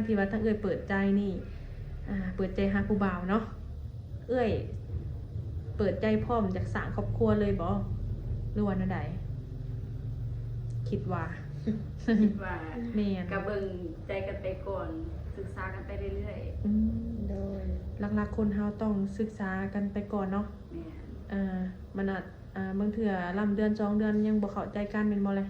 ທີ່ວ່າທາງເອື້ອຍເປີດໃຈນີ້ ອ່າ ເປີດໃຈຫາຜູ້ບ່າວເນາະ ເອື້ອຍເປີດໃຈພ້ອມຢາກສ້າງຄອບຄົວເລີຍບໍ່ ຫຼືວ່າແນວໃດ? ຄິດວ່າ ຄິດວ່າ ແມ່ນ ກະເບິ່ງໃຈກັນໄປກ່ອນ ສຶກສາກັນໄປເລື້ອຍໆ. ອືມ ໂດຍ ຫຼັກໆຄົນເຮົາຕ້ອງສຶກສາກັນໄປກ່ອນເນາະ. ແມ່ນ ເອີ ມັນອາດ ອ່າ ບາງເທື່ອລຳເດືອນສອງເດືອນຍັງບໍ່ເຂົ້າໃຈກັນແມ່ນບໍ່ແລະ?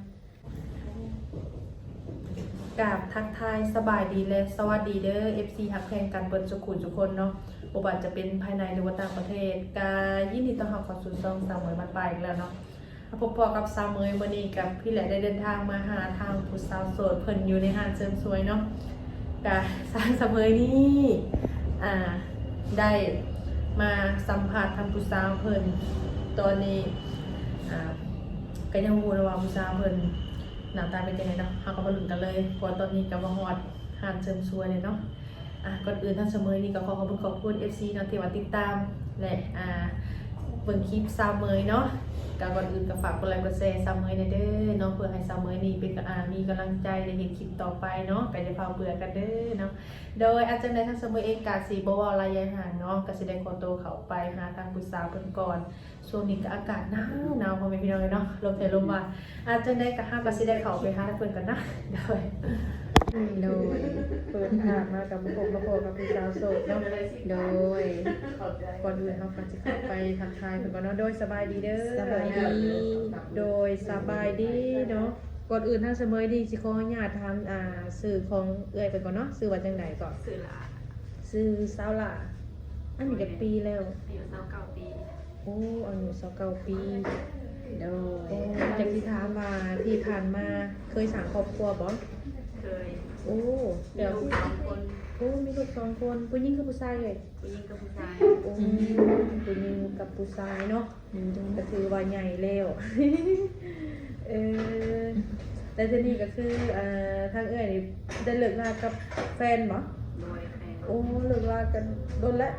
ກາບທັກທາຍສະບາຍດີ ແລະ ສະຫວັດດີເດີ ເອັຟຊີ ຮັກແພງກັນເບິດສູ່ຄູ່ສູ່ຄົນເນາະ ບໍ່ວ່າຈະເປັນພາຍໃນ ຫຼືວ່າຕ່າງປະເທດ ກະຍິນດີຕ້ອນຮັບເຂົ້າສູ່ຊ່ອງສາວເໝີຍບ້ານປ່າອີກແລ້ວເນາະ. ມາພົບພໍ້ກັບສາວເໝີຍມື້ນີ້ ກະພີ່ແຫຼະໄດ້ເດີນທາງມາຫາທາງຜູ້ສາວໂສດເພິ່ນຢູ່ໃນຮ້ານເສີມສວຍເນາະ. ກະທາງສາວເໝີຍນີ້ ອ່າ ໄດ້ມາສຳພາດທາງຜູ້ສາວເພິ່ນ ຕອນນີ້ ອ່າ ກະຍັງບໍ່ຮູ້ເນາະວ່າຜູ້ສາວເພິ່ນໜ້າຕາເປັນຈັ່ງໃດເນາະ ເຮົາກະມາລຸ້ນກັນເລີຍ ເພາະວ່າຕອນນີ້ກະມາຮອດຮ້ານເສີມສວຍແລ້ວເນາະ. ອ່າ ກ່ອນອື່ນທາງສາວເໝີຍນີ້ກະຂໍຂອບຄຸນຂອບຄຸນ ເອັຟຊີ ເນາະ ທີ່ວ່າຕິດຕາມ ແລະ ອ່າ ເບິ່ງຄລິບສາວເໝີຍເນາະ. ກະກ່ອນອື່ນກະຝາກກົດໄລກົດແຊສາວເໝີຍແດ່ເດີເນາະ ເພື່ອໃຫ້ສາວເໝີຍນີ້ເປັນ ອ່າ ມີກຳລັງໃຈໄດ້ເຮັດຄລິບຕໍ່ໄປເນາະ. ກະຢ່າຟ້າວເບື່ອກັນເດີເນາະ. ໂດຍ ອາ ຈັ່ງໃດທາງສາວເໝີຍເອງກະຊິບໍ່ເວົ້າຫຼາຍຍາຍຫາງເນາະ ກະຊິໄດ້ຂໍໂຕເຂົ້າໄປຫາທາງຜູ້ສາວເພິ່ນກ່ອນ. ຊ່ວງນີ້ກະອາກາດໜາວໆ ພໍ່ແມ່ພີ່ນ້ອງເອີຍເນາະ ລົມແທ້ລົມວ່າ. ອາ ຈັ່ງໃດກະເຮົາກະຊິໄດ້ເຂົ້າໄປຫາທາງເພິ່ນກ່ອນເນາະ. ໂດຍ ໂດຍ ເປີດພາບມາກະມາພົບມາພໍ້ກັບຜູ້ສາວໂສດເນາະ. ໂດຍ ກ່ອນອື່ນເຮົາກະຊິເຂົ້າໄປທັກທາຍເພິ່ນກ່ອນເນາະ. ໂດຍ ສະບາຍດີເດີ. ສະບາຍດີ. ໂດຍ ສະບາຍດີເນາະ. ກ່ອນອື່ນທາງສາວເໝີຍນີ້ຊິຂໍອະນຸຍາດຖາມ ອ່າ ຊື່ຂອງເອື້ອຍເພິ່ນກ່ອນເນາະ ຊື່ວ່າຈັ່ງໃດເກາະ? ຊື່ຫຼ້າ. ຊື່ສາວຫຼ້າ. ອາຍຸຈັກປີແລ້ວ? ອາຍຸຊາວເກົ້າປີ. ໂອ້ ອາຍຸຊາວເກົ້າປີ. ໂດຍ ໂອ້ ຢາກຊິຖາມວ່າທີ່ຜ່ານມາເຄີຍສ້າງຄອບຄົວບໍ່? ເຄີຍ. ໂອ້ ແລ້ວ ມີລູກສອງຄົນ. ໂອ້ ມີລູກສອງຄົນ ຜູ້ຍິງຄືຜູ້ຊາຍເອີຍ? ຜູ້ຍິງກັບຜູ້ຊາຍ. ໂອ້ ອືມ ຜູ້ຍິງກັບຜູ້ຊາຍເນາະ. ໂດຍ ກະຖືວ່າໃຫຍ່ແລ້ວ. ເອີ ແລ້ວທີນີ້ກະຄື ເອີ ທາງເອື້ອຍນີ້ໄດ້ເລີກລາກັບແຟນບໍ່? ໂດຍ ແຟນ. ໂອ້ ເລີກລາກັນດົນແລ້ວ?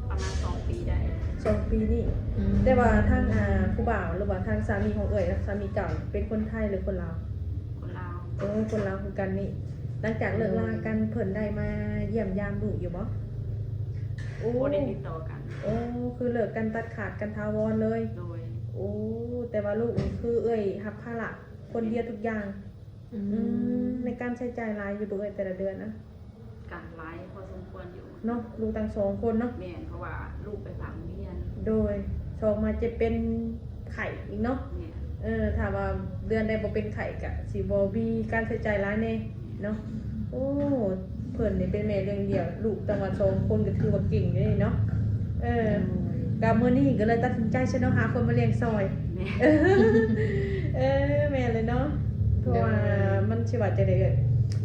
ປະມານສອງປີໄດ້. ສອງປີນີ້. ອືມ ແຕ່ວ່າທາງ ອ່າ ຜູ້ບ່າວ ຫຼືວ່າທາງສາມີຂອງເອື້ອຍ ສາມີເກົ່າ ເປັນຄົນໄທ ຫຼືຄົນລາວ? ຄົນລາວ. ໂອ້ ຄົນລາວຄືກັນນີ້. ຫຼັງຈາກເລີກລາກັນ ເພິ່ນໄດ້ມາຢ້ຽມຢາມລູກຢູ່ບໍ່? ໂອ້ ບໍ່ໄດ້ຕິດຕໍ່ກັນ. ໂອ້ ຄືເລີກກັນຕັດຂາດກັນຖາວອນເລີຍ. ໂດຍ. ໂອ້ ແຕ່ວ່າລູກນີ້ຄືເອື້ອຍຮັບພາລະຄົນດຽວທຸກຢ່າງ. ອືມ ອືມ ໃນການໃຊ້ຈ່າຍຫຼາຍຢູ່ບໍ່ເອື້ອຍແຕ່ລະເດືອນນະ? ກະຫຼາຍພໍສົມຄວນຢູ່ເນາະ ລູກທັງສອງຄົນເນາະ. ແມ່ນ ເພາະວ່າລູກໄປຝາກໂຮງຮຽນ. ໂດຍ ສອງມາເຈັບເປັນໄຂ້ອີກເນາະ. ແມ່ນ. ເອີ ຖ້າວ່າເດືອນໃດບໍ່ເປັນໄຂ້ກະຊິບໍ່ມີການໃຊ້ຈ່າຍຫຼາຍແດ່ເນາະ. ໂອ້ ເພິ່ນນີ້ເປັນແມ່ລ້ຽງດຽວ ລູກຕັ້ງວ່າສອງຄົນກະຖືວ່າເກັ່ງເດ້ເນາະ. ເອີ ໂດຍ ກະມື້ນີ້ກະເລີຍຕັດສິນໃຈຊະເນາະ ຫາຄົນມາລ້ຽງຊ່ອຍ. ແມ່ນ. ເອີ ແມ່ນເລີຍເນາະ ເພາະວ່າ ໂດຍ ມັນຊິວ່າຈັ່ງໃດເອີຍ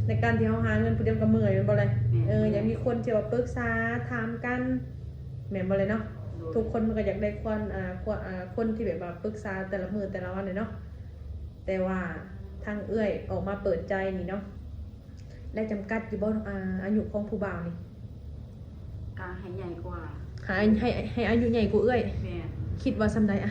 ໃນການທີ່ເຮົາຫາເງິນຜູ້ດຽວກະເມື່ອຍແມ່ນບໍ່ລະ? ແມ່ນ. ເອີ ຢາກມີຄົນທີ່ວ່າປຶກສາຖາມກັນ ແມ່ນບໍ່ລະເນາະ? ໂດຍ. ທຸກຄົນມັນກະຢາກໄດ້ຄວາມ ອ່າ ຄວາມ ອ່າ ຄົນທີ່ແບບວ່າປຶກສາແຕ່ລະມື້ແຕ່ລະວັນເນາະ. ແຕ່ວ່າທາງເອື້ອຍອອກມາເປີດໃຈນີ້ເນາະ ໄດ້ຈຳກັດຢູ່ບໍ່ ອ່າ ອາຍຸຂອງຜູ້ບ່າວນີ້? ກະໃຫ້ໃຫຍ່ກວ່າ. ໃຫ້ ໃຫ້ ໃຫ້ອາຍຸໃຫຍ່ກວ່າເອື້ອຍ? ແມ່ນ. ຄິດວ່າສ່ຳໃດອະ?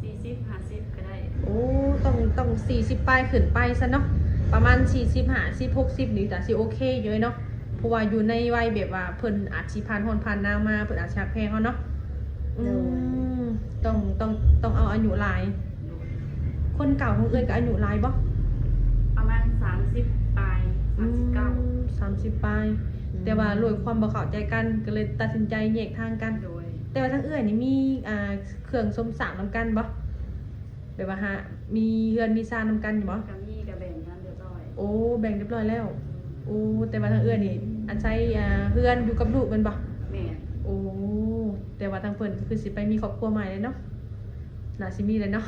ສີ່ສິບ ຫ້າສິບກະໄດ້. ໂອ້ ຕ້ອງ ຕ້ອງສີ່ສິບປາຍຂຶ້ນໄປຊັ້ນເນາະ ປະມານສີ່ສິບ ຫ້າສິບ ຫົກສິບນີ້ກະຊິໂອເຄຢູ່ເນາະ. ເພາະວ່າຢູ່ໃນໄວແບບວ່າເພິ່ນອາດຊິຜ່ານຮ້ອນຜ່ານໜາວມາ ເພິ່ນອາດຊິຮັກແພງເຮົາເນາະ. ໂດຍ. ອືມ ຕ້ອງ ຕ້ອງ ຕ້ອງເອົາອາຍຸຫຼາຍ. ໂດຍ. ຄົນເກົ່າຂອງເອື້ອຍກະອາຍຸຫຼາຍບໍ່? ປະມານສາມສິບປາຍ ສາມສິບເກົ້າ. ອືມ ສາມສິບປາຍ. ອືມ ແຕ່ວ່າດ້ວຍຄວາມບໍ່ເຂົ້າໃຈກັນ ກະເລີຍຕັດສິນໃຈແຍກທາງກັນ. ໂດຍ. ແຕ່ວ່າທາງເອື້ອຍນີ້ມີ ອ່າ ເຄື່ອງສົມສາງນຳກັນບໍ່? ແບບວ່າຫາ ມີເຮືອນມີຊານນຳກັນຢູ່ບໍ່? ກະມີ ກະແບ່ງກັນຮຽບຮ້ອຍ. ໂອ້ ແບ່ງຮຽບຮ້ອຍແລ້ວ. ໂອ້ ແຕ່ວ່າທາງເອື້ອຍນີ້ອາໄສ ອ່າ ເຮືອນຢູ່ກັບລູກແມ່ນບໍ່? ແມ່ນ. ໂອ້ ແຕ່ວ່າທາງເພິ່ນກະຄືຊິໄປມີຄອບຄົວໃໝ່ແລ້ວເນາະ ໜ້າຊິມີແລ້ວເນາະ.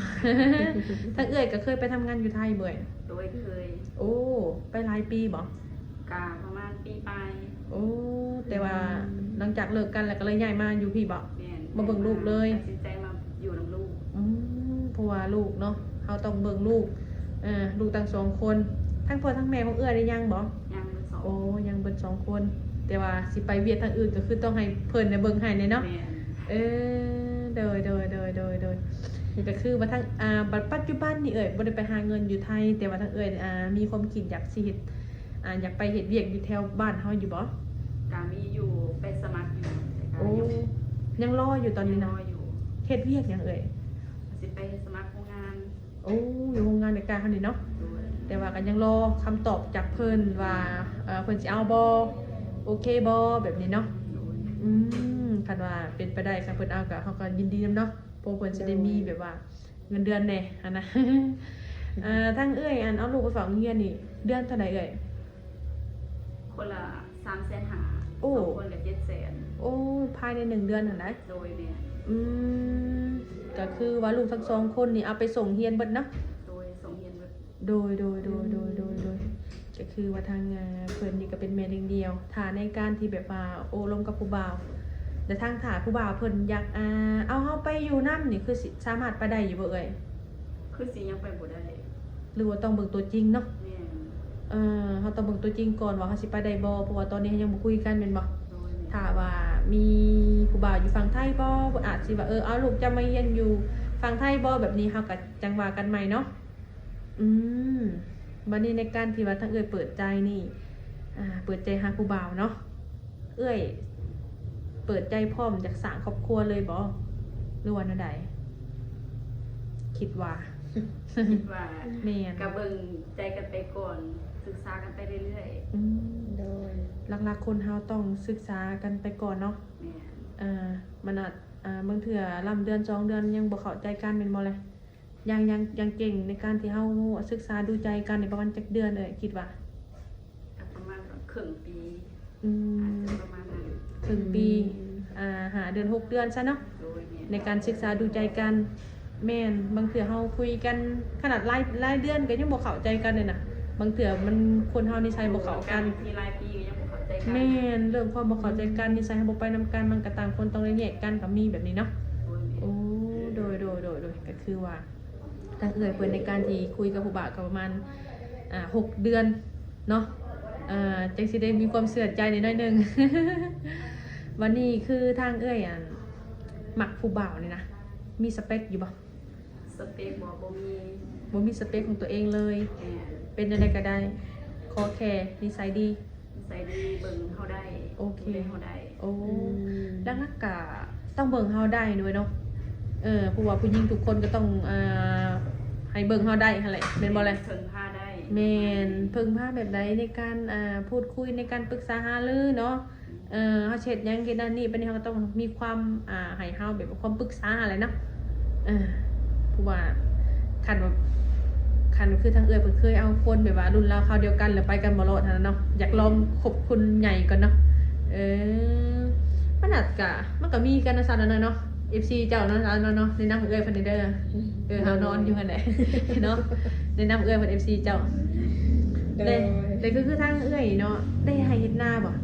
ທາງເອື້ອຍກະເຄີຍໄປທຳງານຢູ່ໄທບໍ່ເອື້ອຍ? ໂດຍ ເຄີຍ. ໂອ້ ໄປຫຼາຍປີບໍ່? ກະປະມານປີປາຍ. ໂອ້ ແຕ່ວ່າ ອືມ ຫຼັງຈາກເລີກກັນແລ້ວກະເລີຍຍ້າຍມາຢູ່ພີ້ບໍ່? ແມ່ນ. ມາເບິ່ງລູກເລີຍ. ຕັດສິນໃຈມາຢູ່ນຳລູກ. ອືມ ເພາະວ່າລູກເນາະ ເຮົາຕ້ອງເບິ່ງລູກ ເອີ ລູກທັງສອງຄົນ. ທັງພໍ່ທັງແມ່ຂອງເອື້ອຍໄດ້ຍັງບໍ່? ຍັງເບິດສອງ. ໂອ້ ຍັງເບິດສອງຄົນ. ແຕ່ວ່າຊິໄປວຽກທາງອື່ນກະຄືຕ້ອງໃຫ້ເພິ່ນໄດ້ເບິ່ງໃຫ້ແດ່ເນາະ. ແມ່ນ. ເອີ ໂດຍ ໂດຍ ໂດຍ ໂດຍ ໂດຍ. ກະຄືວ່າທາງ ອ່າ ບັດປັດຈຸບັນນີ້ເອື້ອຍບໍ່ໄດ້ໄປຫາເງິນຢູ່ໄທ ແຕ່ວ່າທາງເອື້ອຍ ອ່າ ມີຄວາມຄິດຢາກຊິເຮັດ ອ່າ ຢາກໄປເຮັດວຽກຢູ່ແຖວບ້ານເຮົາຢູ່ບໍ່? ກະມີຢູ່ ໄປສະໝັກຢູ່ ແຕ່ກະ ໂອ້ ຍັງ ຍັງລໍຢູ່ຕອນນີ້ນະ. ຍັງລໍຢູ່. ເຮັດວຽກຫຍັງເອີຍ? ຊິໄປສະໝັກໂຮງງານ. ໂອ້ ຢູ່ໂຮງງານໃກ້ໆເຮົານີ້ເນາະ. ໂດຍ. ແຕ່ວ່າກໍຍັງລໍຄຳຕອບຈາກເພິ່ນວ່າ ເອີ ເພິ່ນຊິເອົາບໍ່ ໂອເຄບໍ່ ແບບນີ້ເນາະ. ໂດຍ. ອືມ ຄັນວ່າເປັນໄປໄດ້ ຄັນເພິ່ນເອົາກໍ ເຮົາກໍຍິນດີນຳເນາະ ເພາະເພິ່ນຊິໄດ້ມີ ໂດຍ ແບບວ່າເງິນເດືອນແດ່ຫັ້ນນະ. ເອີ ທາງເອື້ອຍ ອັນ ເອົາລູກໄປຝາກໂຮງຮຽນນີ້ ເດືອນເທົ່າໃດເອື້ອຍ? ຄົນລະສາມແສນຫ້າ. ໂອ້ ສອງຄົນກໍເຈັດແສນ. ໂອ້ ພາຍໃນໜຶ່ງເດືອນຫັ້ນນະ? ໂດຍ ແມ່ນ. ອືມ ກໍຄືວ່າລູກທັງສອງຄົນນີ້ເອົາໄປສົ່ງຮຽນເບິດເນາະ? ໂດຍ ສົ່ງຮຽນເບິດ. ໂດຍ ໂດຍ ໂດຍ ອືມ ໂດຍ ໂດຍ ໂດຍ ກໍຄືວ່າທາງ ເອີ ເພິ່ນນີ້ກໍເປັນແມ່ລ້ຽງດ່ຽວ ຖ້າໃນການທີ່ແບບວ່າໂອ້ລົມກັບຜູ້ບ່າວ ແລະ ທາງຖ້າຜູ້ບ່າວເພິ່ນຢາກ ອ່າ ເອົາເຮົາໄປຢູ່ນຳນີ້ ຄືຊິສາມາດໄປໄດ້ຢູ່ບໍ່ເອື້ອຍ? ຄືຊິຍັງໄປບໍ່ໄດ້. ຫຼືວ່າຕ້ອງເບິ່ງຕົວຈິງເນາະ? ແມ່ນ. ເອີ ເຮົາຕ້ອງເບິ່ງຕົວຈິງກ່ອນວ່າເຮົາຊິໄປໄດ້ບໍ່ ເພາະວ່າຕອນນີ້ເຮົາຍັງບໍ່ຄຸຍກັນແມ່ນບໍ່? ໂດຍ ແມ່ນ. ຖ້າວ່າມີຜູ້ບ່າວຢູ່ຝັ່ງໄທບໍ່ ເພິ່ນອາດຊິວ່າ ເອີ ເອົາລູກເຈົ້າມາຮຽນຢູ່ຝັ່ງໄທບໍ່ ແບບນີ້ ເຮົາກໍຈັ່ງວ່າກັນໃໝ່ເນາະ. ອືມ ບັດນີ້ໃນການທີ່ວ່າທາງເອື້ອຍເປີດໃຈນີ້ ອ່າ ເປີດໃຈຫາຜູ້ບ່າວເນາະ ເອື້ອຍເປີດໃຈພ້ອມຢາກສ້າງຄອບຄົວເລີຍບໍ່ ຫຼືວ່າແນວໃດ? ຄິດວ່າ ຄິດວ່າ ແມ່ນ ກໍເບິ່ງໃຈກັນໄປກ່ອນ ສຶກສາກັນໄປເລື້ອຍໆ. ອືມ ໂດຍ ຫຼັກໆຄົນເຮົາຕ້ອງສຶກສາກັນໄປກ່ອນເນາະ. ແມ່ນ. ເອີ ມັນອາດ ອ່າ ບາງເທື່ອລຳເດືອນສອງເດືອນຍັງບໍ່ເຂົ້າໃຈກັນແມ່ນບໍ່ລະ? ຢ່າງ ຢ່າງ ຢ່າງເກັ່ງໃນການທີ່ເຮົາສຶກສາດູໃຈກັນນີ້ປະມານຈັກເດືອນເອີຍ ຄິດວ່າ? ກໍປະມານເຄິ່ງປີ. ອືມ ອາດຈະປະມານນັ້ນ ເຄິ່ງປີ. ອືມ ອ່າ ຫ້າເດືອນ ຫົກເດືອນຊະເນາະ. ໂດຍ ແມ່ນ. ໃນການສຶກສາດູໃຈກັນ. ແມ່ນ ບາງເທື່ອເຮົາຄຸຍກັນຂະໜາດຫຼາຍ ຫຼາຍເດືອນກໍຍັງບໍ່ເຂົ້າໃຈກັນເລີຍນະ. ບາງເທື່ອມັນ ຄົນເຮົານິໄສບໍ່ເຂົ້າກັນ ໂດຍ ມີຫຼາຍປີກໍຍັງບໍ່ເຂົ້າໃຈກັນ. ແມ່ນ ເລື່ອງຄວາມບໍ່ເຂົ້າໃຈກັນ ອືມ ນິໄສເຮົາບໍ່ໄປນຳກັນ ມັນກໍຕ່າງຄົນຕ້ອງໄດ້ແຍກກັນກໍມີແບບນີ້ເນາະ. ໂດຍ ແມ່ນ. ໂອ້ ໂດຍ ໂດຍ ໂດຍ ໂດຍ ກໍຄືວ່າ ທາງເອື້ອຍເພິ່ນໃນການທີ່ຄຸຍກັບຜູ້ບ່າວກໍປະມານ ອ່າ ຫົກເດືອນເນາະ ອ່າ ຈັ່ງຊິໄດ້ມີຄວາມເຊື່ອໃຈໜ້ອຍໜຶ່ງ. ບັດນີ້ຄືທາງເອື້ອຍ ອັນ ມັກຜູ້ບ່າວນີ້ນະ ມີສະເປັກຢູ່ບໍ່? ສະເປັກບໍ່? ບໍ່ມີ. ບໍ່ມີສະເປັກຂອງຕົວເອງເລີຍ. ແມ່ນ. ເປັນແນວໃດກໍໄດ້ ຂໍແຄ່ນິໄສດີ. ນິໄສດີ ເບິ່ງເຮົາໄດ້ ໂອເຄ ດູແລເຮົາໄດ້. ໂອ້ ອືມ ຫຼັກໆກະຕ້ອງເບິ່ງເຮົາໄດ້ເນາະ ເອີ ເພາະວ່າຜູ້ຍິງທຸກຄົນກໍຕ້ອງ ອ່າ ໃຫ້ເບິ່ງເຮົາໄດ້ຫັ້ນແຫຼະ ແມ່ນບໍ່ລະ? ເພິ່ງພາໄດ້. ແມ່ນ ເພິ່ງພາແບບໃດໃນການ ອ່າ ພູດຄຸຍ ໃນການປຶກສາຫາລືເນາະ. ເອີ ເຮົາຊິເຮັດຫຍັງ ເຮັດນັ້ນນີ້ ບັດນີ້ເຮົາກໍຕ້ອງມີຄວາມ ອ່າ ໃຫ້ເຮົາແບບຄວາມປຶກສາຫັ້ນແຫຼະເນາະ. ເອີ ເພາະວ່າຄັນວ່າ ຄັນຄືທາງເອື້ອຍເພິ່ນເຄີຍເອົາຄົນແບບວ່າລຸ້ນລາວຄາວດຽວກັນ ແລ້ວໄປກັນບໍ່ລອດຫັ້ນນະເນາະ ຢາກລອງຄົບຄົນໃຫຍ່ກ່ອນເນາະ. ເອີ ມັນອາດກະ ມັນກະມີກັນນະ ຊາວນ້ອຍເນາະ ເອັຟຊີເຈົ້າເນາະ ຊາວນ້ອຍເນາະ ແນະນຳເອື້ອຍເພິ່ນແດ່ເດີ. ເອີ ເຮົານອນຢູ່ຫັ້ນແຫຼະເນາະ ແນະນຳເອື້ອຍເພິ່ນ ເອັຟຊີເຈົ້າ. ໂດຍ ແລະ ແລະຄື ຄືທາງເອື້ອຍເນາະ ໄດ້ໄຮ່ເຮັດນາບໍ່?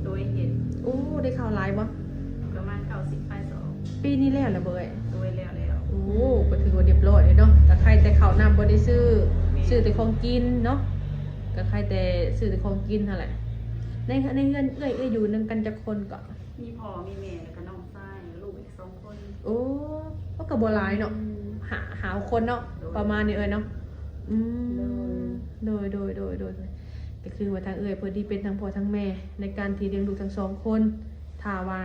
ໂດຍ ເຮັດ. ໂອ້ ໄດ້ເຂົ້າຫຼາຍບໍ່? ປະມານເກົ້າສິບປາຍສອງ. ປີນີ້ແລ້ວລະບໍ່ເອື້ອຍ? ໂດຍ ແລ້ວແລ້ວ. ໂອ້ ກໍຖືວ່າຮຽບຮ້ອຍເລີຍເນາະ ກໍໄຄແຕ່ເຂົ້ານຳບໍ່ໄດ້ຊື້ ແມ່ນ ຊື້ແຕ່ຂອງກິນເນາະ ກໍໄຄແຕ່ຊື້ແຕ່ຂອງກິນຫັ້ນແຫຼະ. ໃນ ໃນເຮືອນເອື້ອຍ ເອື້ອຍຢູ່ນຳກັນຈັກຄົນເກາະ? ມີພໍ່ ມີແມ່ ແລ້ວກໍນ້ອງຊາຍ ແລ້ວລູກອີກສອງຄົນ. ໂອ້ ມັນກໍບໍ່ຫຼາຍເນາະ. ອືມ ຫ້າ ຫ້າຄົນເນາະ. ໂດຍ ປະມານນີ້ເອື້ອຍເນາະ. ອືມ ໂດຍ ໂດຍ ໂດຍ ໂດຍ ໂດຍ ກໍຄືວ່າທາງເອື້ອຍເພິ່ນນີ້ເປັນທັງພໍ່ທັງແມ່ໃນການທີ່ລ້ຽງລູກທັງສອງຄົນ. ຖ້າວ່າ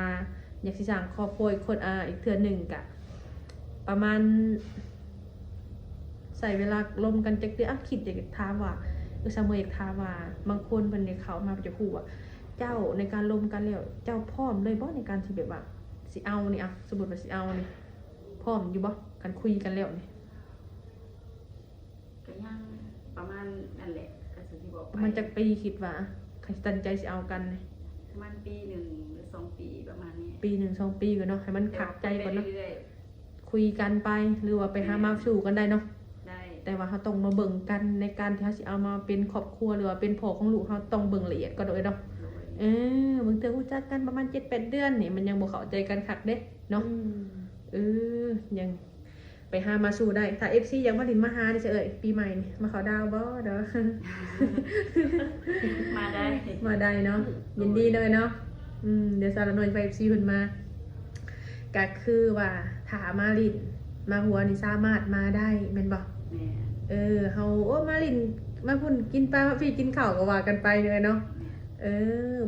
ຢາກຊິສ້າງຄອບຄົວອີກຄົນ ອ່າ ອີກເທື່ອໜຶ່ງກະປະມານ ໃຊ້ເວລາລົມກັນຈັກເດືອນ? ອ່ະ ຄິດຢາກຖາມວ່າ ເອີ ຊາວເມຍຢາກຖາມວ່າ ບາງຄົນເພິ່ນໄດ້ເຂົ້າມາ ເພິ່ນຈະຮູ້ວ່າ ເຈົ້າໃນການລົມກັນແລ້ວ ເຈົ້າພ້ອມເລີຍບໍ່ໃນການທີ່ແບບວ່າຊິເອົານີ້? ອ່ະ ສົມມຸດວ່າຊິເອົານີ້ ພ້ອມຢູ່ບໍ່ ຄັນຄຸຍກັນແລ້ວນີ້? ກໍຍັງປະມານນັ້ນແຫຼະ ກໍຊິບອກໄປ ປະມານຈັກປີຄິດວ່າ ຄັນຕັ້ງໃຈຊິເອົາກັນນີ້? ປະມານປີໜຶ່ງຫຼືສອງປີປະມານນີ້. ປີໜຶ່ງສອງປີກ່ອນເນາະ ໃຫ້ມັນຄັກໃຈກ່ອນເນາະ. ແຕ່ວ່າໄປເລື້ອຍໆ ຄຸຍກັນໄປ ຫຼືວ່າໄປຫາມາສູ່ກັນໄດ້ເນາະ. ໄດ້ ແຕ່ວ່າເຮົາຕ້ອງມາເບິ່ງກັນໃນການທີ່ເຮົາຊິເອົາມາເປັນຄອບຄົວ ຫຼືວ່າເປັນພໍ່ຂອງລູກ ເຮົາຕ້ອງເບິ່ງລະອຽດກ່ອນເນາະ ເອື້ອຍເນາະ. ໂດຍ ເອີ ບາງເທື່ອຮູ້ຈັກກັນປະມານເຈັດແປດເດືອນນີ້ ມັນຍັງບໍ່ເຂົ້າໃຈກັນຄັກເດ້ເນາະ. ອືມ ເອີ ຍັງ ໄປຫາມາສູ່ໄດ້ ຖ້າເອັຟຊີຢາກມາຫຼິ້ນມາຫາເດ້ເອື້ອຍ ປີໃໝ່ນີ້ມາເຂົ້າດາວບໍ່ເດີ? ມາໄດ້ ມາໄດ້ເນາະ. ໂດຍ ຍິນດີເດີເນາະ. ອືມ ດຽວສາວລະນ້ອຍພາເອັຟຊີເພິ່ນມາ ກະຄືວ່າຖ້າມາຫຼິ້ນມາຫົວນີ້ສາມາດມາໄດ້ແມ່ນບໍ່? ແມ່ນ. ເອີ ເຮົາ ໂອ້ ມາຫຼິ້ນ ມາພຸ້ນກິນປາ ມາພີ້ກິນເຂົ້າ ກໍວ່າກັນໄປເດີເນາະ. ເອີ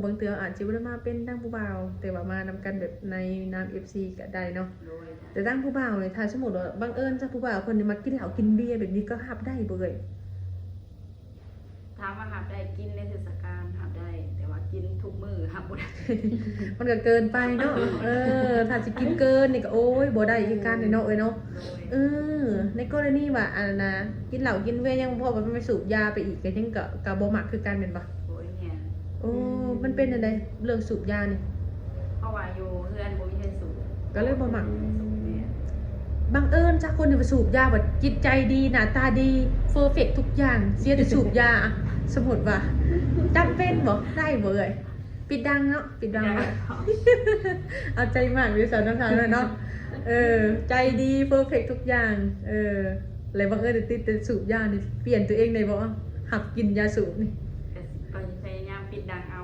ບາງເທື່ອອາດຊິບໍ່ໄດ້ມາເປັນທາງຜູ້ບ່າວ ແຕ່ວ່າມານຳກັນແບບໃນນາມເອັຟຊີກໍໄດ້ເນາະ. ໂດຍ ແຕ່ທາງຜູ້ບ່າວນີ້ ຖ້າສົມມຸດວ່າບັງເອີນຊະ ຜູ້ບ່າວເພິ່ນນີ້ມັກກິນເຫຼົ້າກິນເບຍແບບນີ້ ກໍຮັບໄດ້ບໍ່ເອື້ອຍ? ຖາມວ່າຮັບໄດ້ ກິນໃນເທດສະການຮັບໄດ້ ແຕ່ວ່າກິນທຸກມື້ຮັບບໍ່ໄດ້. ມັນກໍເກີນໄປເນາະ. ເອີ ຖ້າຊິກິນເກີນນີ້ກໍ ໂອ້ຍ ບໍ່ໄດ້ຄືກັນເນາະເອື້ອຍເນາະ. ໂດຍ ເອີ ໃນກໍລະນີວ່າ ອັນນະ ກິນເຫຼົ້າກິນເບຍຍັງພໍ ແບບໄປສູບຢາໄປອີກ ກໍຍັງ ກໍ ກໍບໍ່ມັກຄືກັນແມ່ນບໍ່? ໂດຍ ແມ່ນ. ໂອ້ ມັນເປັນຈັ່ງໃດເລື່ອງສູບຢານີ້? ເພາະວ່າຢູ່ເຮືອນບໍ່ມີໃຜສູບ ກໍເລີຍບໍ່ມັກ. ແມ່ນ. ບັງເອີນຊະ ຄົນທີ່ວ່າສູບຢາບັດຈິດໃຈດີ ໜ້າຕາດີ ເພີເຟັກທຸກຢ່າງ ເສຍແຕ່ສູບຢາ. ອະ ສົມມຸດວ່າ ຈຳເປັນບໍ່? ໄດ້ບໍ່ເອື້ອຍ? ປິດດັງເນາະ ປິດດັງເນາະ. ເອົາໃຈໝາກຢູ່ສາວນ້ຳທາງເນາະ. ເອີ ໃຈດີ ເພີເຟັກທຸກຢ່າງ. ເອີ ແລ້ວບັງເອີນຕິດແຕ່ສູບຢານີ້ ປ່ຽນຕົວເອງໄດ້ບໍ່? ຮັບກິນຢາສູບນີ້ ກໍຊິໄປພະຍາຍາມປິດດັງເອົາ.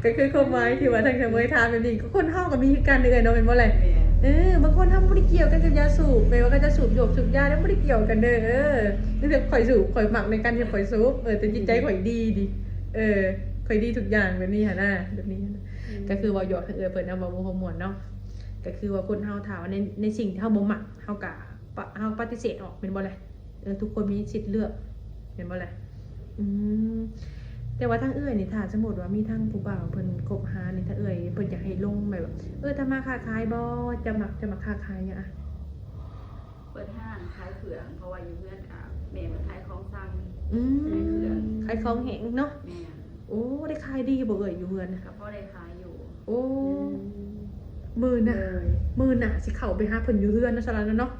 ກໍຄືຄວາມໝາຍທີ່ວ່າທາງສະເໝີຍຖາມແບບນີ້ ຄົນເຮົາກໍມີຄືກັນເດີ້ເອື້ອຍເນາະ ແມ່ນບໍ່ແຫຼະ? ແມ່ນ. ເອີ ບາງຄົນເຮົາບໍ່ໄດ້ກ່ຽວກັນກັບຢາສູບ ແມ່ນວ່າເຂົາຈະສູບຢົກສູບຢາແລ້ວບໍ່ໄດ້ກ່ຽວກັນເດີ້. ເອີ ມີແຕ່ຂ້ອຍສູບ ຂ້ອຍມັກໃນການທີ່ຂ້ອຍສູບ ເອີ ແຕ່ຈິດໃຈຂ້ອຍດີດີ ເອີ ຂ້ອຍດີທຸກຢ່າງ ແບບນີ້ຫັ້ນນະ ແບບນີ້. ອືມ ກໍຄືເວົ້າຢອກທາງເອື້ອຍເພິ່ນນະ ເວົ້າຫົວມ່ວນເນາະ. ກໍຄືວ່າຄົນເຮົາຖ້າວ່າໃນ ໃນສິ່ງທີ່ເຮົາບໍ່ມັກ ເຮົາກໍປະ ເຮົາປະຕິເສດອອກ ແມ່ນບໍ່ແຫຼະ? ເອີ ທຸກຄົນມີສິດເລືອກ ແມ່ນບໍ່ແຫຼະ? ອືມ ແຕ່ວ່າທາງເອື້ອຍນີ້ ຖ້າສົມມຸດວ່າມີທາງຜູ້ບ່າວເພິ່ນຄົບຫານີ້ ທາງເອື້ອຍເພິ່ນຢາກໃຫ້ລົງແບບວ່າ ເອີ ທຳມາຄ້າຂາຍບໍ່? ເຈົ້າມັກ ເຈົ້າມັກຄ້າຂາຍຫຍັງອະ? ເປີດຮ້ານຂາຍເຄື່ອງ ເພາະວ່າຢູ່ເຮືອນກະແມ່ເພິ່ນຂາຍຂອງຊຳ. ອືມ ຂາຍເຄື່ອງ ຂາຍຂອງແຫ້ງເນາະ. ແມ່ນ. ໂອ້ ໄດ້ຂາຍດີບໍ່ເອື້ອຍ ຢູ່ເຮືອນນະ? ກໍພໍໄດ້ຂາຍຢູ່. ໂອ້ ອືມ ມື້ໜ້າ ໂດຍ ມື້ໜ້າຊິເຂົ້າໄປຫາເພິ່ນຢູ່ເຮືອນເນາະ ສະລະເນາະ.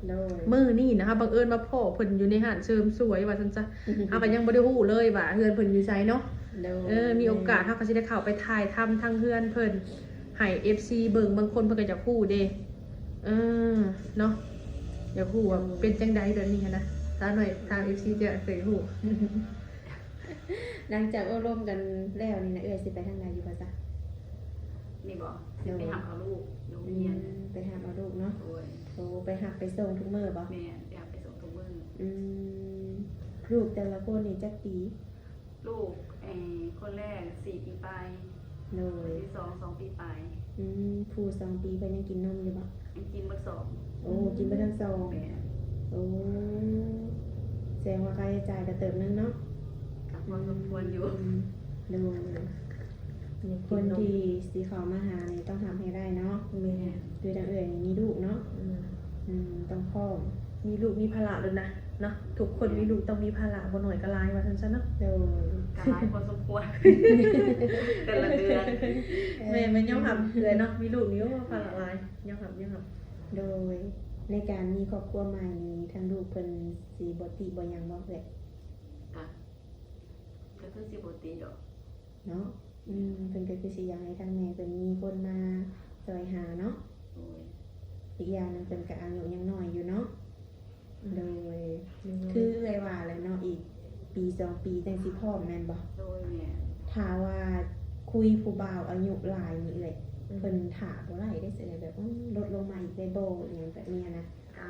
ໂດຍ ມື້ນີ້ນະ ເຮົາບັງເອີນມາພໍ້ເພິ່ນຢູ່ໃນຮ້ານເສີມສວຍວ່າຊັ້ນຊະ. ເຮົາກໍຍັງບໍ່ໄດ້ຮູ້ເລີຍວ່າເຮືອນເພິ່ນຢູ່ໃສເນາະ. ໂດຍ ເອີ ມີໂອກາດເຮົາກໍຊິໄດ້ເຂົ້າໄປຖ່າຍທຳທາງເຮືອນເພິ່ນ ໃຫ້ເອັຟຊີເບິ່ງ ບາງຄົນເພິ່ນກໍຢາກຮູ້ເດ້. ເອີ ເນາະ ຢາກຮູ້ວ່າເປັນຈັ່ງໃດແບບນີ້ຫັ້ນນະ. ສາວນ້ອຍ ຖາມເອັຟຊີ ຈະເຄີຍຮູ້. ຫຼັງຈາກໂອ້ລົມກັນແລ້ວນີ້ນະ ເອື້ອຍຊິໄປທາງໃດຢູ່ບໍ່ຊະ? ນີ້ບໍ່? ໂດຍ ຊິໄປຮັບເອົາລູກຢູ່ໂຮງຮຽນ. ອືມ ໄປຮັບເອົາລູກເນາະ. ໂດຍ ໂອ້ ໄປຮັບໄປສົ່ງທຸກມື້ບໍ່? ແມ່ນ ໄປຮັບໄປສົ່ງທຸກມື້. ອືມ ລູກແຕ່ລະຄົນນີ້ຈັກປີ? ລູກ ເອີ ຄົນແລກສີ່ປີປາຍ. ໂດຍ ຄົນທີສອງສອງປີປາຍ. ອືມ ຜູ້ສອງປີເພິ່ນຍັງກິນນົມຢູ່ບໍ່? ຍັງກິນໝົດສອງ. ໂອ້ ກິນເບິດທັງສອງ. ແມ່ນ. ໂອ້ ແສດງວ່າຄ່າໃຊ້ຈ່າຍກໍເຕີບໜຶ່ງເນາະ. ກໍພໍສົມຄວນຢູ່. ອືມ ໂດຍ ຄົນທີ່ຊິເຂົ້າມາຫານີ້ຕ້ອງຮັບໃຫ້ໄດ້ເນາະ. ແມ່ນ. ຄືທາງເອື້ອຍນີ້ມີລູກເນາະ. ອືມ ອືມ ຕ້ອງພ້ອມ ມີລູກມີພາລະໂລດນະ. ເນາະ ທຸກຄົນມີລູກຕ້ອງມີພາລະ ບໍ່ໜ້ອຍກໍຫຼາຍວ່າຊັ້ນຊະເນາະ. ໂດຍ ກໍຫຼາຍພໍສົມຄວນ ແຕ່ລະເດືອນ. ແມ່ນ ແມ່ນ ຍອມຮັບເອື້ອຍເນາະ ມີລູກນີ້ ໂອ້ ພາລະຫຼາຍ ຍອມຮັບ ຍອມຮັບ. ໂດຍ ໃນການມີຄອບຄົວໃໝ່ນີ້ ທາງລູກເພິ່ນຊິບໍ່ຕິບໍ່ຫຍັງບໍ່ເອື້ອຍ? ກໍ ກໍຄືຊິບໍ່ຕິດອກ. ເນາະ ອືມ ເພິ່ນກໍຄືຊິຢາກໃຫ້ທາງແມ່ເພິ່ນມີຄົນມາຊ່ອຍຫາເນາະ. ໂດຍ ອີກຢ່າງໜຶ່ງເພິ່ນກໍອາຍຸຍັງນ້ອຍຢູ່ເນາະ. ອືມ ໂດຍ ອືມ ຄືເອື້ອຍວ່າແຫຼະເນາະ ອີກປີສອງປີຈັ່ງຊິພ້ອມແມ່ນບໍ່? ໂດຍ ແມ່ນ. ຖ້າວ່າຄຸຍຜູ້ບ່າວອາຍຸຫຼາຍນີ້ເອື້ອຍ ອືມ ເພິ່ນຖ້າບໍ່ໄດ້ເດ້ ຊິໄດ້ແບບ ອືມ ລົດລົງມາອີກໄດ້ບໍ່ ອີຫຍັງແບບນີ້ຫັ້ນນະ. ກໍ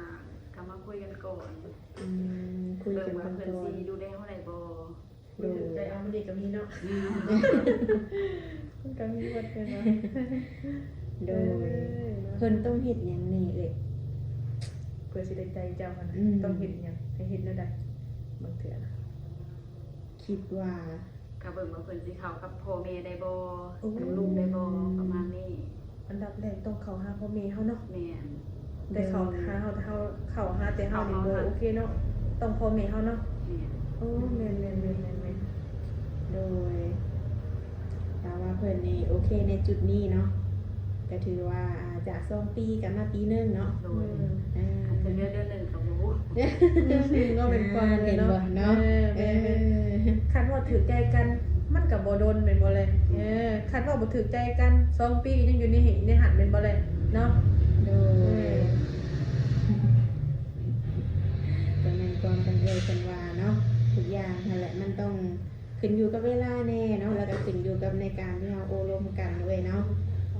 ກໍມາຄຸຍກັນກ່ອນ. ອືມ ຄຸຍກັນເບິ່ງກ່ອນ ເບິ່ງວ່າເພິ່ນຊິດູແລເຮົາໄດ້ບໍ່? ໂດຍ ຜູ້ຖືກໃຈເອົາມື້ນີ້ກໍມີເນາະ. ອືມ ມັນກໍມີໝົດເລີຍເນາະ. ໂດຍ ເອີ ເນາະ ເພິ່ນຕ້ອງເຮັດຫຍັງແດ່ເອື້ອຍ ເພື່ອຊິໄດ້ໃຈເຈົ້າຫັ້ນນະ? ອືມ ຕ້ອງເຮັດຫຍັງ ໃຫ້ເຮັດແນວໃດ? ບາງເທື່ອນະ ຄິດວ່າ ກໍເບິ່ງວ່າເພິ່ນຊິເຂົ້າກັບພໍ່ແມ່ໄດ້ບໍ່? ໂອ້ ກັບລູກໄດ້ບໍ່? ປະມານນີ້. ອັນດັບແລກຕ້ອງເຂົ້າຫາພໍ່ແມ່ເຮົາເນາະ. ແມ່ນ. ແຕ່ເຂົ້າ ໂດຍ ຫາເຮົາ ແຕ່ເຮົາເຂົ້າຫາແຕ່ເຮົານີ້ ເຂົ້າ ບໍ່ ເຮົາ ໂອເຄເນາະ. ຕ້ອງພໍ່ແມ່ເຮົາເນາະ. ແມ່ນ. ໂອ້ ແມ່ນໆໆໆ. ໂດຍ ຖ້າວ່າເພິ່ນນີ້ໂອເຄໃນຈຸດນີ້ເນາະ ກໍຖືວ່າ ອ່າ ຈາກສອງປີກໍມາປີໜຶ່ງເນາະ. ໂດຍ. ອືມ ອາ ອາດຈະເຫຼືອເດືອນໜຶ່ງກໍບໍ່ຮູ້. ອືມ ກໍເປັນຄວາມ ອ່າ ເຫັນບໍ່ເນາະ? ເນາະ. ເອີ ແມ່ນໆ. ເອີ ຄັນວ່າຖືກໃຈກັນ ມັນກໍບໍ່ດົນແມ່ນບໍ່ແລະ? ອືມ ເອີ ຄັນວ່າບໍ່ຖືກໃຈກັນ ສອງປີກໍຍັງຢູ່ໃນ ໃນຫັ້ນແມ່ນບໍ່ແລະ? ເນາະ. ໂດຍ. ເອີ ກໍແມ່ນຄວາມທາງເອື້ອຍເພິ່ນວ່າເນາະ ທຸກຢ່າງຫັ້ນແຫຼະ ມັນຕ້ອງຂຶ້ນຢູ່ກັບເວລາແດ່ເນາະ ແລ້ວກໍຂຶ້ນຢູ່ກັບໃນການທີ່ເຮົາໂອ້ລົມກັນເວີຍເນາະ. ອື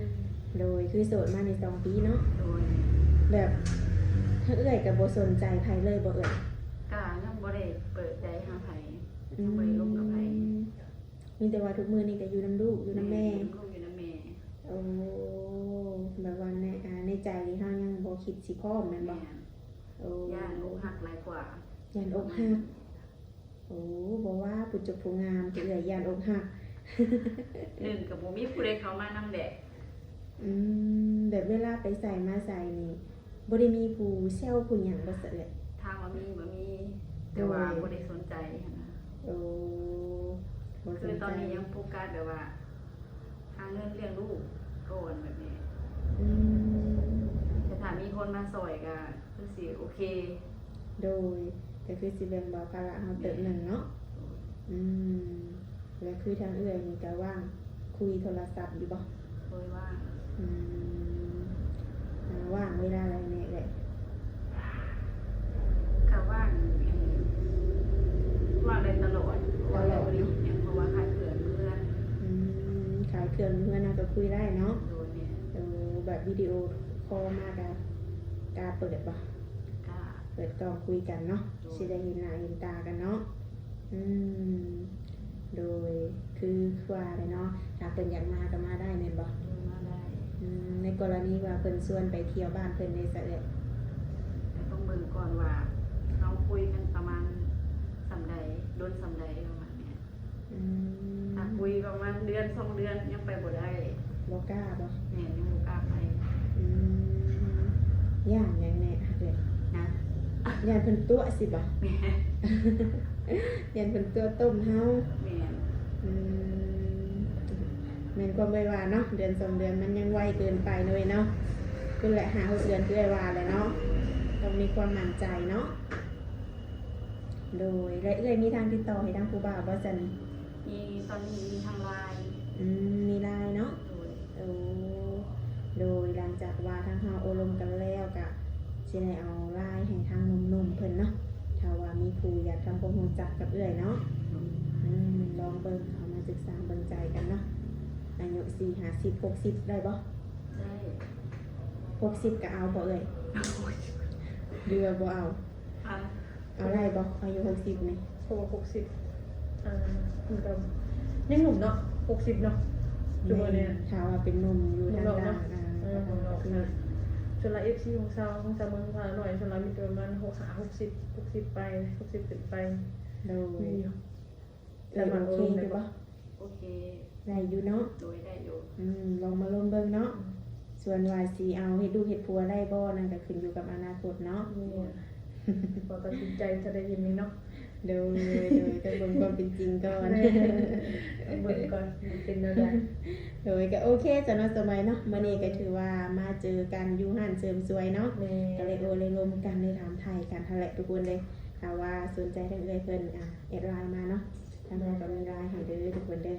ມ ໂດຍ ຄືໂສດມານີ້ສອງປີເນາະ. ໂດຍ. ແບບ ເອື້ອຍກໍບໍ່ສົນໃຈໃຜເລີຍບໍ່ເອື້ອຍ? ກໍຍັງບໍ່ໄດ້ເປີດໃຈຫາໃຜ ອືມ ຍັງບໍ່ໄດ້ລົມກັບໃຜ. ມີແຕ່ວ່າທຸກມື້ນີ້ກໍຢູ່ນຳລູກ ຢູ່ນຳແມ່. ແມ່ນ ຢູ່ນຳລູກ ຢູ່ນຳແມ່. ໂອ້ ແບບວ່າໃນ ອ່າ ໃນໃຈນີ້ເຮົາຍັງບໍ່ຄິດຊິພ້ອມແມ່ນບໍ່? ແມ່ນ. ໂອ້ ຢ້ານອົກຫັກຫຼາຍກວ່າ. ຢ້ານອົກຫັກ. ໂອ້ ບໍ່ວ່າຜູ້ຈົບຜູ້ງາມ ເອື້ອຍຢ້ານອົກຫັກ. ໜຶ່ງກໍບໍ່ມີຜູ້ໃດເຂົ້າມານຳແຫຼະ. ອືມ ແບບເວລາໄປໃສມາໃສນີ້ ບໍ່ໄດ້ມີຜູ້ແຊວຜູ້ຫຍັງບໍ່ຊະເອື້ອຍ? ຖາມວ່າມີບໍ່? ມີ ແຕ່ວ່າ ໂດຍ ບໍ່ໄດ້ສົນໃຈຫັ້ນນະ. ໂອ້ ບໍ່ສົນໃຈ. ຄືຕອນນີ້ຍັງໂຟກັສແບບວ່າ ຫາເງິນລ້ຽງລູກກ່ອນແບບນີ້. ອືມ ແຕ່ຖ້າມີຄົນມາຊ່ອຍກໍຄືຊິໂອເຄ. ໂດຍ ກໍຄືຊິແບ່ງເບົາພາລະເຮົາເຕີບໜຶ່ງເນາະ. ແມ່ນ. ອືມ ແລ້ວຄືທາງເອື້ອຍນີ້ກໍວ່າງຄຸຍໂທລະສັບຢູ່ບໍ່? ໂດຍ ວ່າງ. ອືມ ອ່າ ວ່າງເວລາໃດແດ່ເອື້ອຍ? ກໍວ່າງ ເອີ ວ່າງໄດ້ຕະຫຼອດ. ຕະຫຼອດເນາະ. ເພາະວ່າຂາຍເຄື່ອງຢູ່ເຮືອນ. ອືມ ຂາຍເຄື່ອງຢູ່ເຮືອນເຮົາກໍຄຸຍໄດ້ເນາະ. ໂດຍ ແມ່ນ. ເອີ ແບບວິດີໂອຄໍມາກໍ ກ້າເປີດບໍ່? ກ້າ. ເປີດກ້ອງຄຸຍກັນເນາະ. ໂດຍ. ຊິໄດ້ເຫັນໜ້າເຫັນຕາກັນເນາະ. ອືມ ໂດຍ ຄື ຄືວ່າແຫຼະເນາະ ຖ້າເພິ່ນຢາກມາກໍມາໄດ້ແມ່ນບໍ່? ໂດຍ ມາໄດ້. ອືມ ໃນກໍລະນີວ່າເພິ່ນຊວນໄປທ່ຽວບ້ານເພິ່ນເດຊະເອື້ອຍ? ກໍຕ້ອງເບິ່ງກ່ອນວ່າເຮົາຄຸຍກັນປະມານສ່ຳໃດ ດົນສ່ຳໃດປະມານນີ້. ອືມ ຖ້າຄຸຍປະມານເດືອນສອງເດືອນຍັງໄປບໍ່ໄດ້. ບໍ່ກ້າບໍ່? ແມ່ນ ຍັງບໍ່ກ້າໄປ. ອືມ ຢ້ານຫຍັງແດ່ເອື້ອຍ? ນະ ຢ້ານເພິ່ນຕົວະຊິບໍ່? ແມ່ນ. ຢ້ານເພິ່ນຕົວະຕົ້ມເຮົາ. ແມ່ນ. ອືມ ແມ່ນຄວາມເອື້ອຍວ່າເນາະ ເດືອນສອງເດືອນມັນຍັງໄວເກີນໄປເນາະເອື້ອຍເນາະ. ພຸ້ນແຫຼະ ຫ້າຫົກເດືອນຄືເອື້ອຍວ່າແຫຼະເນາະ ຕ້ອງມີຄວາມໝັ້ນໃຈເນາະ. ໂດຍ ແລະເອື້ອຍມີທາງຕິດຕໍ່ໃຫ້ທາງຜູ້ບ່າວບໍ່ຊັ້ນ? ມີ ຕອນນີ້ມີທາງ LINE. ອືມ ມີ LINE ເນາະ. ໂດຍ. ໂອ້ ໂດຍ ຫຼັງຈາກວ່າທາງເຮົາໂອ້ລົມກັນແລ້ວ ກະຊິໄດ້ເອົາ LINE ໃຫ້ທາງໜຸ່ມໆເພິ່ນເນາະ ຖ້າວ່າມີຜູ້ຢາກທຳຄວາມຮູ້ຈັກກັບເອື້ອຍເນາະ. ອືມ ລອງເບິ່ງ ເຂົ້າມາສຶກສາເບິ່ງໃຈກັນເນາະ. ອາຍຸສີ່ຫ້າສິບ ຫົກສິບໄດ້ບໍ່? ໄດ້. ຫົກສິບກະເອົາບໍ່ເອື້ອຍ? ຫຼືວ່າບໍ່ເອົາ? ອາ ເອົາໄດ້ບໍ່ ອາຍຸຫົກສິບນີ້? ເພາະວ່າຫົກສິບ ອ່າ ມັນກໍຍັງໜຸ່ມເນາະ ຫົກສິບເນາະ. ແມ່ນ ຈຸມື້ນີ້ ຖ້າວ່າເປັນໜຸ່ມຢູ່ ໜຸ່ມ ທາງ ນອກເນາະ. ເອີ ເອີ ໜຸ່ມນອກ ເອີ ສ່ວນຫຼາຍ ເອັຟຊີ ຂອງຊາວ ຂອງຊາວເມືອງ ພານ້ອຍ ສ່ວນຫຼາຍມີແຕ່ປະມານຫົກ ຫ້າ ຫົກສິບ ຫົກສິບປາຍ ຫົກສິບຂຶ້ນໄປ. ໂດຍ ມີຢູ່ ແຕ່ວ່າ ໂອເຄ ໂອເຄຢູ່ບໍ່? ໂອເຄ ໄດ້ຢູ່ເນາະ. ໂດຍ ໄດ້ຢູ່. ອືມ ລອງມາລົມເບິ່ງເນາະ. ອືມ ສ່ວນວ່າຊິເອົາເຮັດລູກເຮັດຜົວໄດ້ບໍ່ ນັ້ນກໍຂຶ້ນຢູ່ກັບອະນາຄົດເນາະ. ແມ່ນ ບໍ່ຕັດສິນໃຈເທື່ອໃດເຫັນນີ້ເນາະ. ໂດຍ ໂດຍ ຕ້ອງເບິ່ງຄວາມເປັນຈິງກ່ອນ. ແມ່ນ ເບິ່ງກ່ອນ ມັນເປັນແນວໃດ. ໂດຍ ກໍໂອເຄຊະເນາະ ສະໄໝເນາະ. ມື້ນີ້ກໍຖືວ່າມາເຈີກັນຢູ່ຮ້ານເສີມສວຍເນາະ. ແມ່ນ ກໍເລີຍໂອ້ເລີຍລົມກັນ ໄດ້ຖາມໄຖ່ກັນຫັ້ນແຫຼະທຸກຄົນເດ້. ຖ້າວ່າສົນໃຈທາງເອື້ອຍເພິ່ນ ອາ ແອັດ LINE ມາເນາະ. ທາງເຮົາກໍມີ LINE ໃຫ້ເດີທຸກຄົນເດີ.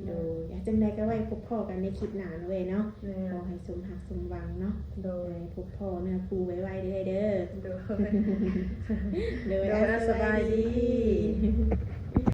ໂດຍ ຈັ່ງໃດກໍໄວ້ພົບພໍ້ກັນໃນຄລິບໜ້າເນາະເອື້ອຍເນາະ. ແມ່ນ ຂໍໃຫ້ສົມຮັກສົມຫວັງເນາະ. ໂດຍ ໃຫ້ພົບພໍ້ເນື້ອຄູ່ໄວໆເດີ້ເອື້ອຍເດີ. ໂດຍ ໂດຍ ສະບາຍດີ.